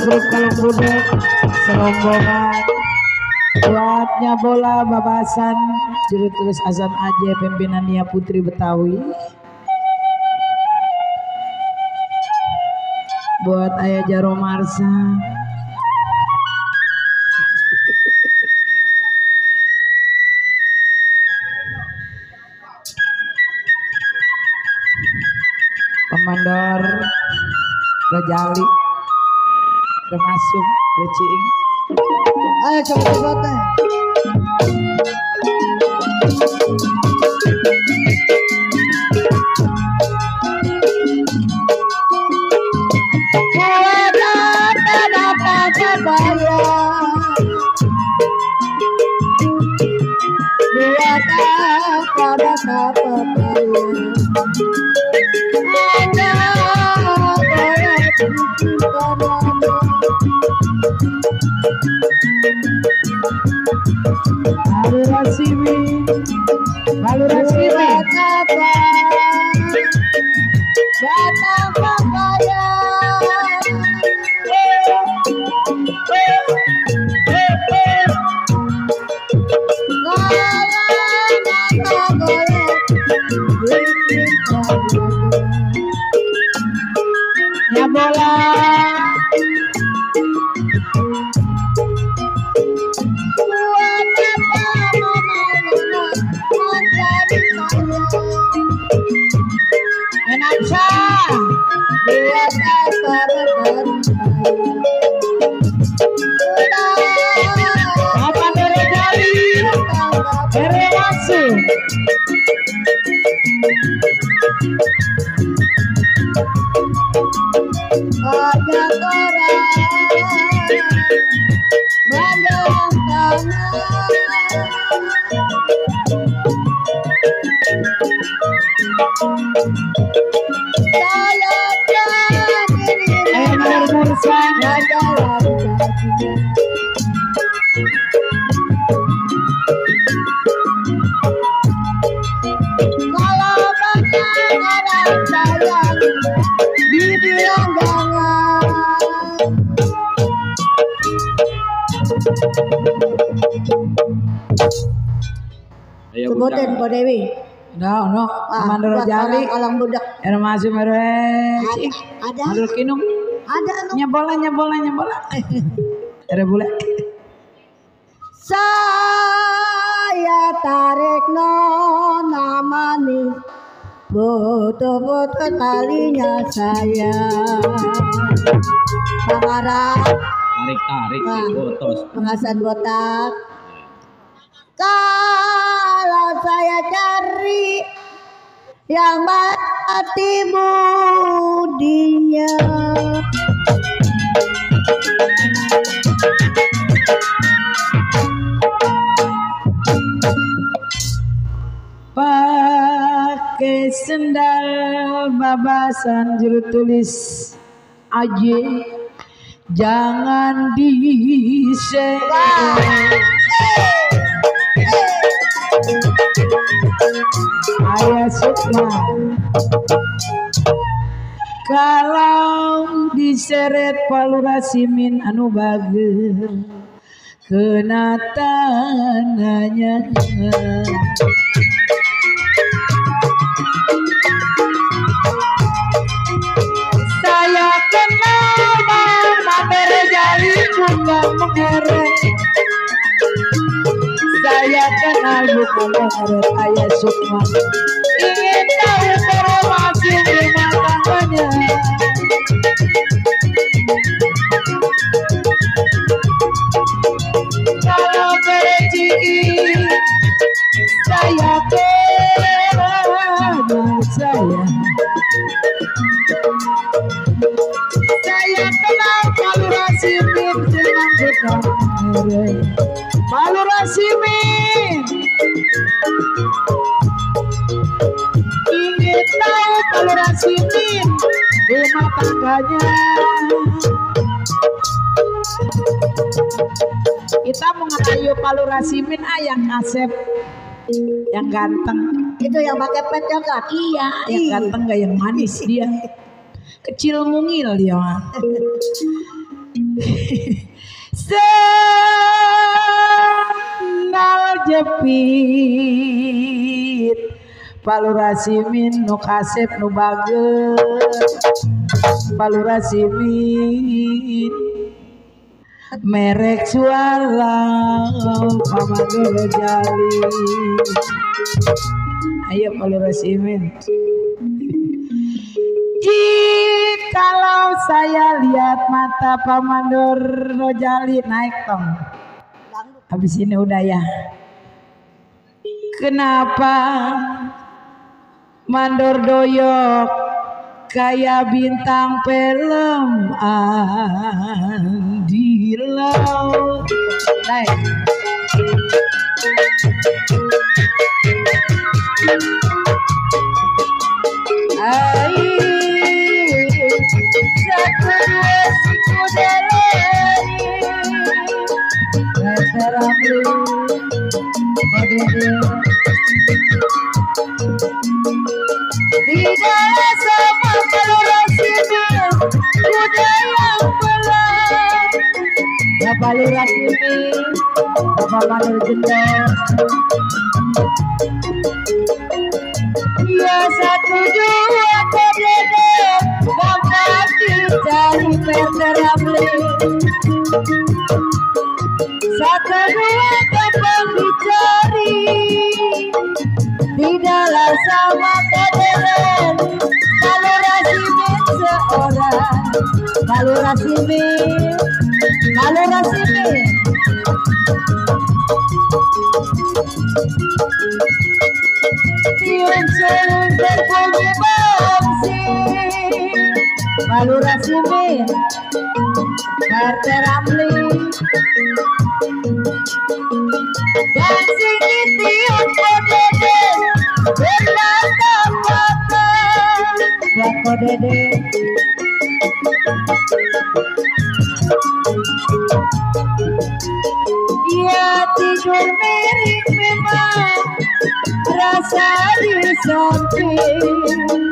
grup kalau budek serombongan buatnya bola babasan juru tulis Azan aja pimpinannya Putri Betawi buat Ayah Jaro Marsa Komandor Rajali termasuk Reciing ayo coba ya bola Menaksa Bapak Rajali Erewasu banyak orang banyak tangan sebutin Bu Dewi. No, Komandor Rajali. Alang budak. Masih mereka. Ada. Mandor kinum. Ada no. Nyabola. Ada bule. Saya tarik no namani foto-foto talinya saya. Bakaran. Tarik foto. Pengasan botak. Kalau saya cari yang mati budinya pakai sendal babasan juru tulis aja jangan di-share Ayah Sukma kalau diseret palurasimin anu bager kena tanahnya saya kenal Mama Rajali bukan mengerek saya kenal bukan mengerek Ayah Sukma ingin tahu informasi rumah tangganya kalau berci saya kenal saya kenal palurasimin dengan bukan mengerek palurasimin ingin tahu palurasimin rumah tangganya kita mengetahui palurasimin yang Asep yang ganteng itu yang pakai pet coklat. Iya yang ganteng gak yang manis dia kecil mungil dia mah Sendal jepit palurasimin nu kasep nu bageus palurasimin merek sualang Pamandur Jali. Ayo palurasimin. Jikalau saya lihat mata Pamandur Rojali naik tong. Habis ini udah ya. Kenapa Mandor doyok kayak bintang film Andi Lau. Naik. Tidak sama palurasimin kuda yang pelan. Bapak palurasimin Bapak Manur Jendol. Ya 1 2 kodede Bapak dicari perterable. 1 2 Bapak dicari tidaklah sama koderen. Palurasimin seorang palurasimin tiun seun berbunyi bangsi palurasimin perterable. Dan singit tiun kodede bertatap mata buat kodede. Ia tidur miring memang rasa di samping.